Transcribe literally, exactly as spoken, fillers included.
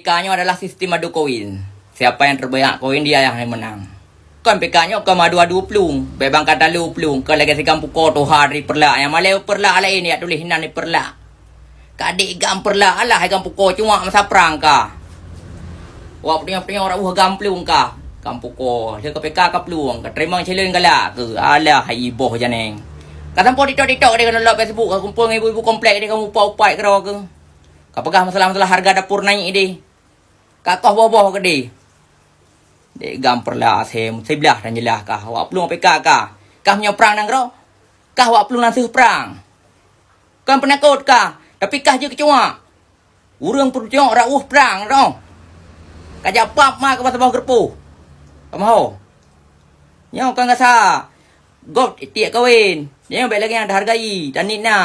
Ka nyoe adalah sistem adu koin. Siapa yang terbanyak koin, dia yang menang. Kon P K nyoe kon adu-adu plueng. Bèk bang ka talo plueng, kon lagèe si Gampuko tuha dari Peureulak nyang malèe Peureulak laén, jak tuléh nan di Peureulak. Ka dek GAM Peureulak, alah hai Gampuko, cuak masa prang ka. Wak peutunyok-peutunyok rauh GAM plueng ka. Gampuko, lheueh ka P K ka plueng, ka teurimong challenge galak keuh. Alah hai iboh janeng. Ka sampoe TikTok-TikTok deh, ka lôn lop Facebook, ka kumpul ngon ibu-ibu komplek deh, ka mupat-upat keudroe keuh. Ka peugah masalah-masalah harga dapur naik deh. Ka koh boh-boh keudeh. Dek GAM Peureulak asèe siblah dan jeulaih kah. Wak plueng P K kah. Kah meunyoe prang nanggroe, kah wak plueng langseuh prang. Kon peunakot kah, tapi kah jeuet keucuak. Ureueng peutunyok rauh prang droe. Ka jak pap ma keu saboh geureupoh. Kamoe ho. Nyoe kon gasa. Gob tiek kawen. Nyoe bèk lagèe nyan, tahargai, taniet na.